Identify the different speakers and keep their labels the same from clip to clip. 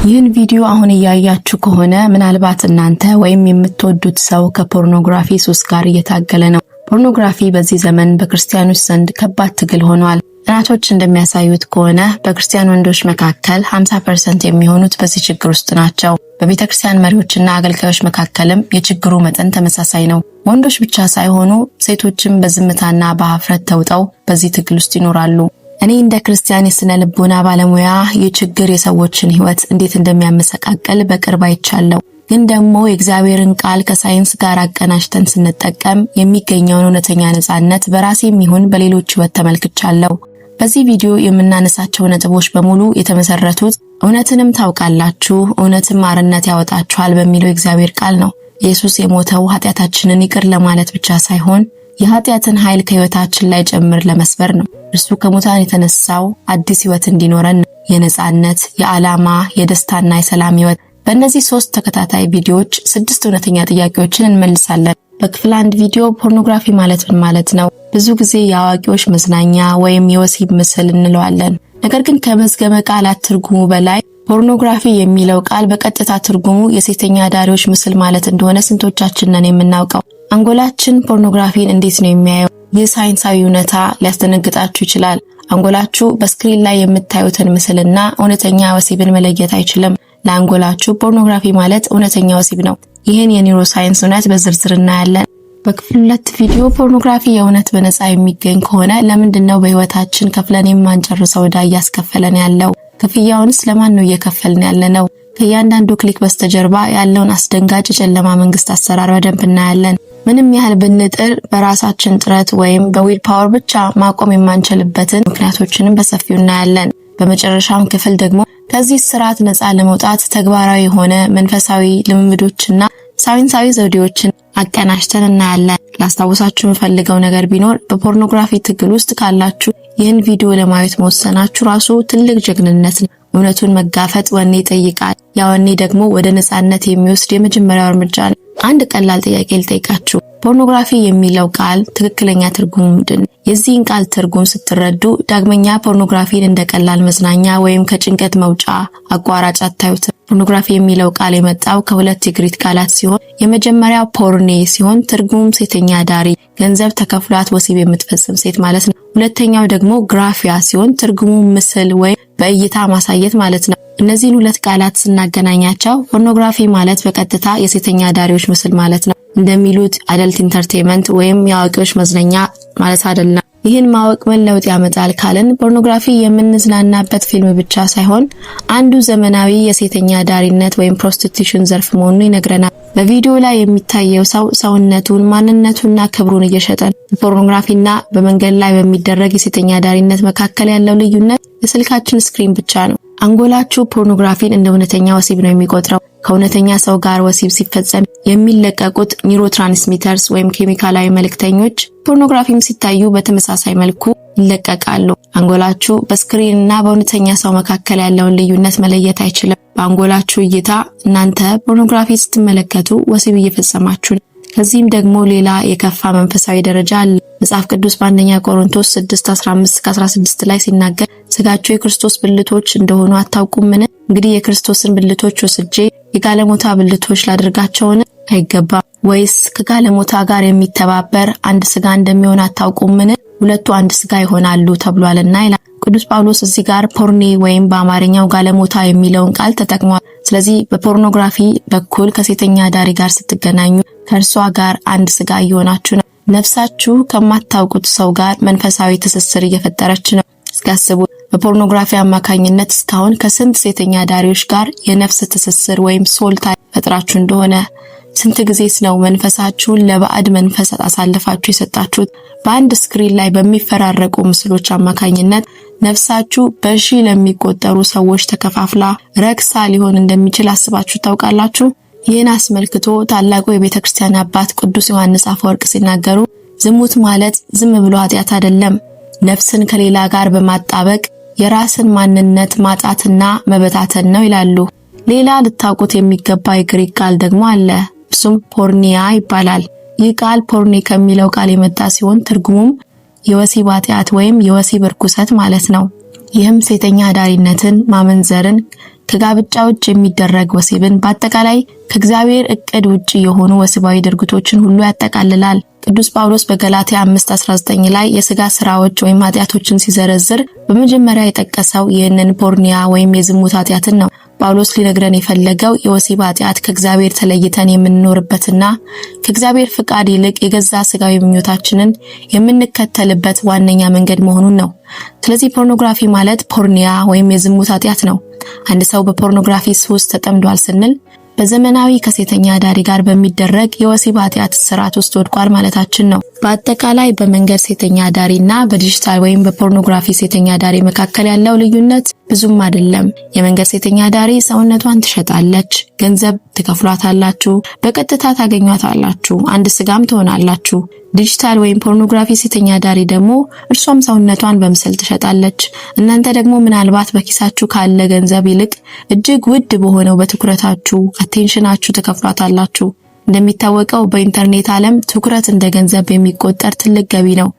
Speaker 1: ይህን ቪዲዮ አሁን እያያችሁ ከሆነ ምናልባት እናንተ ወይም የምትወዱት ሰው ከፖርኖግራፊ ሱስ ጋር እየታገለ ነው። ፖርኖግራፊ በዚህ ዘመን በክርስቲያኖች ዘንድ ከባድ ትግል ሆኗል። ጥናቶች እንደሚያሳዩት ከሆነ በክርስቲያን ወንዶች መካከል 50% የሚሆኑት በዚህ ችግር ውስጥ ናቸው። በቤተ ክርስቲያን መሪዎችና አገልጋዮች መካከልም የችግሩ መጠን ተመሳሳይ ነው። ወንዶች ብቻ ሳይሆኑ ሴቶችም በዝምታና በሀፍረት ተውጠው በዚህ ትግል ውስጥ ይኖራሉ። እኔ እንደ ክርስቲያን የስነ ልቦና ባለሙያ ይህ ችግር የሰዎችን ሕይወት እንዴት እንደሚያመሰቃቅል በቅርብ አይቻለሁ። ግን ደግሞ የእግዚአብሔርን ቃል ከሳይንስ ጋር አቀናጅተን ስንጠቀም የሚገኘውን እውነተኛ ነጻነት በራሴም ይሁን በሌሎች ሕይወት ተመልክቻለሁ። በዚህ ቪዲዮ የምናነሳቸው ነጥቦች በሙሉ የተመሰረቱት እውነትንም ታውቃላችሁ፣ እውነትም አርነት ያወጣችኋል በሚለው የእግዚአብሔር ቃል ነው። ኢየሱስ የሞተው ኃጢአታችንን ይቅር ለማለት ብቻ ሳይሆን የኃጢአትን ኃይል ከሕይወታችን ላይ ጭምር ለመስበር ነው። እርሱ ከሙታን የተነሳው አዲስ ሕይወት እንዲኖረን ነው። የነጻነት፣ የዓላማ፣ የደስታና የሰላም ሕይወት። በእነዚህ ሶስት ተከታታይ ቪዲዮዎች ስድስት እውነተኛ ጥያቄዎችን እንመልሳለን። በክፍል አንድ ቪዲዮ ፖርኖግራፊ ማለት ምን ማለት ነው? ብዙ ጊዜ የአዋቂዎች መዝናኛ ወይም የወሲብ ምስል እንለዋለን። ነገር ግን ከመዝገበ ቃላት ትርጉሙ በላይ ፖርኖግራፊ የሚለው ቃል በቀጥታ ትርጉሙ የሴተኛ አዳሪዎች ምስል ማለት እንደሆነ ስንቶቻችን ነን የምናውቀው? አንጎላችን ፖርኖግራፊን እንዴት ነው የሚያየው? ይህ ሳይንሳዊ እውነታ ሊያስደነግጣችሁ ይችላል። አንጎላችሁ በ screen ላይ የምታዩትን ምስልና እውነተኛ ወሲብን መለየት አይችልም። ለአንጎላችሁ ፖርኖግራፊ ማለት እውነተኛ ወሲብ ነው። ይህን የ neuroscience እውነት በዝርዝር እናያለን። በክፍል ሁለት ቪዲዮ ፖርኖግራፊ የእውነት በነፃ የሚገኝ ከሆነ ለምንድን ነው በህይወታችን ከፍለን የማንጨርሰው ዕዳ እያስከፈለን ያለው? ክፍያውንስ ለማን ነው እየከፈልን ያለ ነው? ከእያንዳንዱ click በስተጀርባ ያለውን አስደንጋጭ የጨለማ መንግስት አሰራር በደንብ እናያለን። ምንም ያህል ብንጥር በራሳችን ጥረት ወይም በ will power ብቻ ማቆም የማንችልበትን ምክንያቶችንም በሰፊው እናያለን። በመጨረሻም ክፍል ደግሞ ከዚህ ስርዓት ነፃ ለመውጣት ተግባራዊ የሆነ መንፈሳዊ ልምምዶችና ሳይንሳዊ ዘዴዎችን አቀናጅተን እናያለን። ላስታውሳችሁ የምፈልገው ነገር ቢኖር በፖርኖግራፊ ትግል ውስጥ ካላችሁ ይህን ቪዲዮ ለማየት መወሰናችሁ ራሱ ትልቅ ጀግንነት ነው። እውነቱን መጋፈጥ ወኔ ይጠይቃል። ያ ወኔ ደግሞ ወደ ነፃነት የሚወስድ የመጀመሪያው እርምጃ ነው። አንድ ቀላል ጥያቄ ልጠይቃችሁ። ፖርኖግራፊ የሚለው ቃል ትክክለኛ ትርጉሙ ምንድን ነው? የዚህን ቃል ትርጉም ስትረዱ ዳግመኛ ፖርኖግራፊን እንደ ቀላል መዝናኛ ወይም ከጭንቀት መውጫ አቋራጭ አታዩትም። ፖርኖግራፊ የሚለው ቃል የመጣው ከሁለት የግሪክ ቃላት ሲሆን የመጀመሪያው ፖርኔ ሲሆን ትርጉሙም ሴተኛ አዳሪ፣ ገንዘብ ተከፍሏት ወሲብ የምትፈጽም ሴት ማለት ነው። ሁለተኛው ደግሞ ግራፊያ ሲሆን ትርጉሙ ምስል ወይም በእይታ ማሳየት ማለት ነው። እነዚህን ሁለት ቃላት ስናገናኛቸው ፖርኖግራፊ ማለት በቀጥታ የሴተኛ አዳሪዎች ምስል ማለት ነው። እንደሚሉት adult entertainment ወይም የአዋቂዎች መዝናኛ ማለት አይደለም። ይህን ማወቅ ምን ለውጥ ያመጣል ካልን ፖርኖግራፊ የምንዝናናበት ፊልም ብቻ ሳይሆን አንዱ ዘመናዊ የሴተኛ አዳሪነት ወይም prostitution ዘርፍ መሆኑን ይነግረናል። በቪዲዮ ላይ የሚታየው ሰው ሰውነቱን፣ ማንነቱና ክብሩን እየሸጠ ነው። በፖርኖግራፊና በመንገድ ላይ በሚደረግ የሴተኛ አዳሪነት መካከል ያለው ልዩነት የስልካችን screen ብቻ ነው። አንጎላችሁ ፖርኖግራፊን እንደ እውነተኛ ወሲብ ነው የሚቆጥረው። ከእውነተኛ ሰው ጋር ወሲብ ሲፈጸም የሚለቀቁት neurotransmitters ወይም ኬሚካላዊ መልእክተኞች ፖርኖግራፊም ሲታዩ በተመሳሳይ መልኩ ይለቀቃሉ። አንጎላችሁ በ screen እና በእውነተኛ ሰው መካከል ያለውን ልዩነት መለየት አይችልም። በአንጎላችሁ እይታ እናንተ ፖርኖግራፊ ስትመለከቱ ወሲብ እየፈጸማችሁ ነው። ከዚህም ደግሞ ሌላ የከፋ መንፈሳዊ ደረጃ አለ። መጽሐፍ ቅዱስ በአንደኛ ቆሮንቶስ 6:15-16 ላይ ሲናገር ስጋችሁ የክርስቶስ ብልቶች እንደሆኑ አታውቁምን? እንግዲህ የክርስቶስን ብልቶች ወስጄ የጋለሞታ ብልቶች ላደርጋቸውን? አይገባም። ወይስ ከጋለሞታ ጋር የሚተባበር አንድ ስጋ እንደሚሆን አታውቁምን? ሁለቱ አንድ ስጋ ይሆናሉ ተብሏልና ይላል። ቅዱስ ጳውሎስ እዚህ ጋር ፖርኔ ወይም በአማርኛው ጋለሞታ የሚለውን ቃል ተጠቅሟል። ስለዚህ በፖርኖግራፊ በኩል ከሴተኛ አዳሪ ጋር ስትገናኙ ከእርሷ ጋር አንድ ስጋ እየሆናችሁ ነው። ነፍሳችሁ ከማታውቁት ሰው ጋር መንፈሳዊ ትስስር እየፈጠረች ነው። እስኪ አስቡ፣ በፖርኖግራፊ አማካኝነት እስካሁን ከስንት ሴተኛ አዳሪዎች ጋር የነፍስ ትስስር ወይም soul tie ፈጥራችሁ እንደሆነ። ስንት ጊዜስ ነው መንፈሳችሁን ለባዕድ መንፈስ አሳልፋችሁ የሰጣችሁት? በአንድ screen ላይ በሚፈራረቁ ምስሎች አማካኝነት ነፍሳችሁ በሺ ለሚቆጠሩ ሰዎች ተከፋፍላ ረክሳ ሊሆን እንደሚችል አስባችሁ ታውቃላችሁ? ይህን አስመልክቶ ታላቁ የቤተ ክርስቲያን አባት ቅዱስ ዮሐንስ አፈወርቅ ሲናገሩ ዝሙት ማለት ዝም ብሎ ኃጢአት አይደለም፣ ነፍስን ከሌላ ጋር በማጣበቅ የራስን ማንነት ማጣትና መበታተን ነው ይላሉ። ሌላ ልታውቁት የሚገባ የግሪክ ቃል ደግሞ አለ። እርሱም ፖርኒያ ይባላል። ይህ ቃል ፖርኔ ከሚለው ቃል የመጣ ሲሆን ትርጉሙም የወሲብ ኃጢአት ወይም የወሲብ እርኩሰት ማለት ነው። ይህም ሴተኛ አዳሪነትን፣ ማመንዘርን፣ ከጋብቻ ውጭ የሚደረግ ወሲብን፣ በአጠቃላይ ከእግዚአብሔር እቅድ ውጭ የሆኑ ወሲባዊ ድርጊቶችን ሁሉ ያጠቃልላል። ቅዱስ ጳውሎስ በገላትያ 5:19 ላይ የስጋ ስራዎች ወይም ኃጢአቶችን ሲዘረዝር በመጀመሪያ የጠቀሰው ይህንን ፖርኒያ ወይም የዝሙት ኃጢአትን ነው። ጳውሎስ ሊነግረን የፈለገው የወሲብ ኃጢአት ከእግዚአብሔር ተለይተን የምንኖርበትና ከእግዚአብሔር ፍቃድ ይልቅ የገዛ ስጋዊ ምኞታችንን የምንከተልበት ዋነኛ መንገድ መሆኑን ነው። ስለዚህ ፖርኖግራፊ ማለት ፖርኒያ ወይም የዝሙት ኃጢአት ነው። አንድ ሰው በፖርኖግራፊ ሱስ ተጠምዷል ስንል በዘመናዊ ከሴተኛ አዳሪ ጋር በሚደረግ የወሲብ ኃጢአት ስርዓት ውስጥ ወድቋል ማለታችን ነው። በአጠቃላይ በመንገድ ሴተኛ አዳሪና በዲጂታል ወይም በፖርኖግራፊ ሴተኛ አዳሪ መካከል ያለው ልዩነት ብዙም አይደለም። የመንገድ ሴተኛ አዳሪ ሰውነቷን ትሸጣለች፣ ገንዘብ ትከፍሏታላችሁ፣ በቀጥታ ታገኟታላችሁ፣ አንድ ስጋም ትሆናላችሁ። ዲጂታል ወይም ፖርኖግራፊ ሴተኛ አዳሪ ደግሞ እርሷም ሰውነቷን በምስል ትሸጣለች። እናንተ ደግሞ ምናልባት በኪሳችሁ ካለ ገንዘብ ይልቅ እጅግ ውድ በሆነው በትኩረታችሁ attention ኣችሁ ትከፍሏታላችሁ። እንደሚታወቀው በኢንተርኔት ዓለም ትኩረት እንደ ገንዘብ የሚቆጠር ትልቅ ገቢ ነው።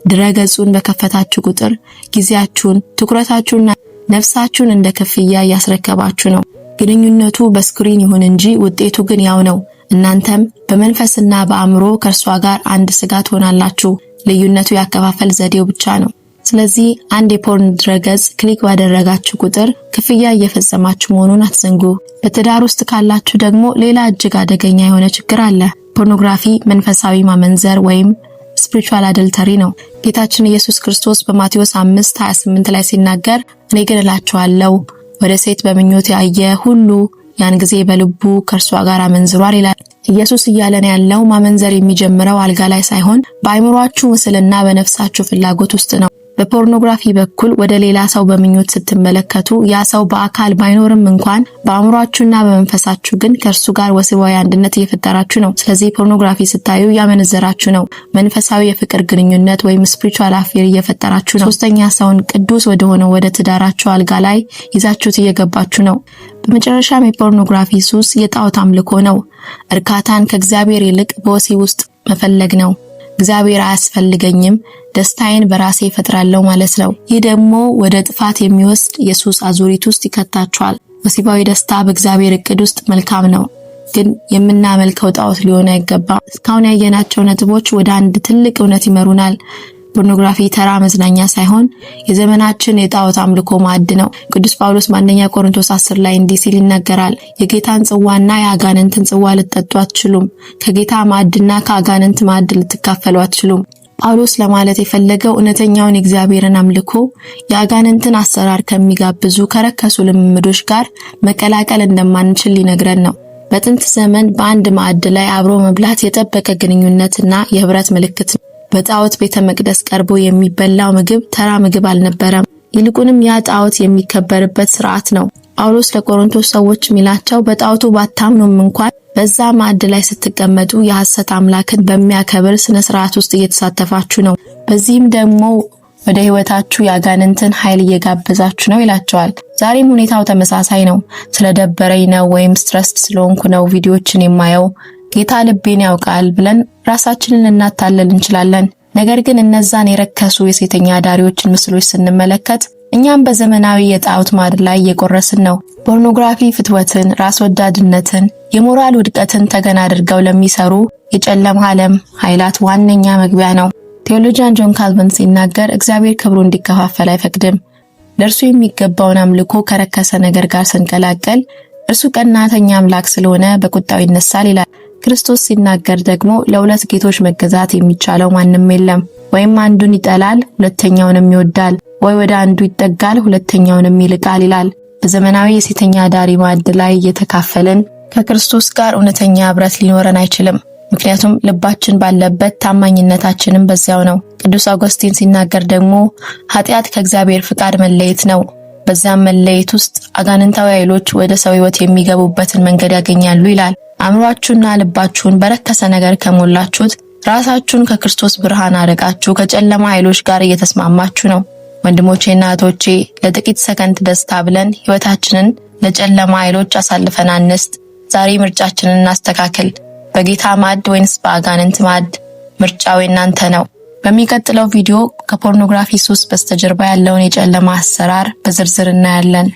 Speaker 1: ድረ ገጹን በከፈታችሁ ቁጥር ጊዜያችሁን፣ ትኩረታችሁንና ነፍሳችሁን እንደ ክፍያ እያስረከባችሁ ነው። ግንኙነቱ በ screen ይሁን እንጂ ውጤቱ ግን ያው ነው። እናንተም በመንፈስና በአእምሮ ከእርሷ ጋር አንድ ስጋ ትሆናላችሁ። ልዩነቱ ያከፋፈል ዘዴው ብቻ ነው። ስለዚህ አንድ የ porn ድረገጽ click ባደረጋችሁ ቁጥር ክፍያ እየፈጸማችሁ መሆኑን አትዘንጉ። በትዳር ውስጥ ካላችሁ ደግሞ ሌላ እጅግ አደገኛ የሆነ ችግር አለ። ፖርኖግራፊ መንፈሳዊ ማመንዘር ወይም spiritual adultery ነው። ጌታችን ኢየሱስ ክርስቶስ በማቴዎስ 5:28 ላይ ሲናገር እኔ ግን እላችኋለሁ ወደ ሴት በምኞት ያየ ሁሉ ያን ጊዜ በልቡ ከእርሷ ጋር አመንዝሯል ይላል። ኢየሱስ እያለን ያለው ማመንዘር የሚጀምረው አልጋ ላይ ሳይሆን በአእምሯችሁ ምስልና በነፍሳችሁ ፍላጎት ውስጥ ነው። በፖርኖግራፊ በኩል ወደ ሌላ ሰው በምኞት ስትመለከቱ ያ ሰው በአካል ባይኖርም እንኳን በአእምሯችሁና በመንፈሳችሁ ግን ከእርሱ ጋር ወሲባዊ አንድነት እየፈጠራችሁ ነው። ስለዚህ ፖርኖግራፊ ስታዩ እያመነዘራችሁ ነው። መንፈሳዊ የፍቅር ግንኙነት ወይም spiritual affair እየፈጠራችሁ ነው። ሶስተኛ ሰውን ቅዱስ ወደሆነው ወደ ትዳራችሁ አልጋ ላይ ይዛችሁት እየገባችሁ ነው። በመጨረሻም የፖርኖግራፊ ሱስ የጣዖት አምልኮ ነው። እርካታን ከእግዚአብሔር ይልቅ በወሲብ ውስጥ መፈለግ ነው። እግዚአብሔር አያስፈልገኝም፣ ደስታዬን በራሴ እፈጥራለሁ ማለት ነው። ይህ ደግሞ ወደ ጥፋት የሚወስድ የሱስ አዙሪት ውስጥ ይከታቸዋል። ወሲባዊ ደስታ በእግዚአብሔር እቅድ ውስጥ መልካም ነው፣ ግን የምናመልከው ጣዖት ሊሆን አይገባም። እስካሁን ያየናቸው ነጥቦች ወደ አንድ ትልቅ እውነት ይመሩናል። ፖርኖግራፊ ተራ መዝናኛ ሳይሆን የዘመናችን የጣዖት አምልኮ ማዕድ ነው። ቅዱስ ጳውሎስ በአንደኛ ቆሮንቶስ 10 ላይ እንዲህ ሲል ይናገራል። የጌታን ጽዋና የአጋንንትን ጽዋ ልትጠጡ አትችሉም። ከጌታ ማዕድና ከአጋንንት ማዕድ ልትካፈሉ አትችሉም። ጳውሎስ ለማለት የፈለገው እውነተኛውን የእግዚአብሔርን አምልኮ የአጋንንትን አሰራር ከሚጋብዙ ከረከሱ ልምምዶች ጋር መቀላቀል እንደማንችል ሊነግረን ነው። በጥንት ዘመን በአንድ ማዕድ ላይ አብሮ መብላት የጠበቀ ግንኙነትና የህብረት ምልክት ነው። በጣዖት ቤተ መቅደስ ቀርቦ የሚበላው ምግብ ተራ ምግብ አልነበረም። ይልቁንም ያ ጣዖት የሚከበርበት ስርዓት ነው። ጳውሎስ ለቆሮንቶስ ሰዎች የሚላቸው በጣዖቱ ባታምኑም እንኳን በዛ ማዕድ ላይ ስትቀመጡ የሐሰት አምላክን በሚያከብር ስነ ስርዓት ውስጥ እየተሳተፋችሁ ነው። በዚህም ደግሞ ወደ ህይወታችሁ የአጋንንትን ኃይል እየጋበዛችሁ ነው ይላቸዋል። ዛሬም ሁኔታው ተመሳሳይ ነው። ስለደበረኝ ነው ወይም stressed ስለሆንኩ ነው ቪዲዮችን የማየው፣ ጌታ ልቤን ያውቃል ብለን ራሳችንን ልናታለል እንችላለን። ነገር ግን እነዛን የረከሱ የሴተኛ አዳሪዎችን ምስሎች ስንመለከት እኛም በዘመናዊ የጣዖት ማዕድ ላይ እየቆረስን ነው። ፖርኖግራፊ ፍትወትን፣ ራስ ወዳድነትን፣ የሞራል ውድቀትን ተገን አድርገው ለሚሰሩ የጨለማ ዓለም ኃይላት ዋነኛ መግቢያ ነው። Theologian ጆን ካልቪን ሲናገር እግዚአብሔር ክብሩ እንዲከፋፈል አይፈቅድም። ለእርሱ የሚገባውን አምልኮ ከረከሰ ነገር ጋር ስንቀላቀል እርሱ ቀናተኛ አምላክ ስለሆነ በቁጣው ይነሳል ይላል። ክርስቶስ ሲናገር ደግሞ ለሁለት ጌቶች መገዛት የሚቻለው ማንም የለም፣ ወይም አንዱን ይጠላል ሁለተኛውንም ይወዳል፣ ወይ ወደ አንዱ ይጠጋል ሁለተኛውንም ይልቃል ይላል። በዘመናዊ የሴተኛ አዳሪ ማዕድ ላይ እየተካፈልን ከክርስቶስ ጋር እውነተኛ ህብረት ሊኖረን አይችልም። ምክንያቱም ልባችን ባለበት ታማኝነታችንም በዚያው ነው። ቅዱስ አውገስቲን ሲናገር ደግሞ ኃጢአት ከእግዚአብሔር ፍቃድ መለየት ነው። በዚያም መለየት ውስጥ አጋንንታዊ ኃይሎች ወደ ሰው ሕይወት የሚገቡበትን መንገድ ያገኛሉ ይላል። አእምሯችሁና ልባችሁን በረከሰ ነገር ከሞላችሁት ራሳችሁን ከክርስቶስ ብርሃን አርቃችሁ ከጨለማ ኃይሎች ጋር እየተስማማችሁ ነው። ወንድሞቼና እህቶቼ፣ ለጥቂት ሰከንድ ደስታ ብለን ሕይወታችንን ለጨለማ ኃይሎች አሳልፈን አንስጥ። ዛሬ ምርጫችንን እናስተካክል። በጌታ ማዕድ ወይንስ በአጋንንት ማዕድ? ምርጫው የእናንተ ነው። በሚቀጥለው ቪዲዮ ከፖርኖግራፊ ሱስ በስተጀርባ ያለውን የጨለማ አሰራር በዝርዝር እናያለን።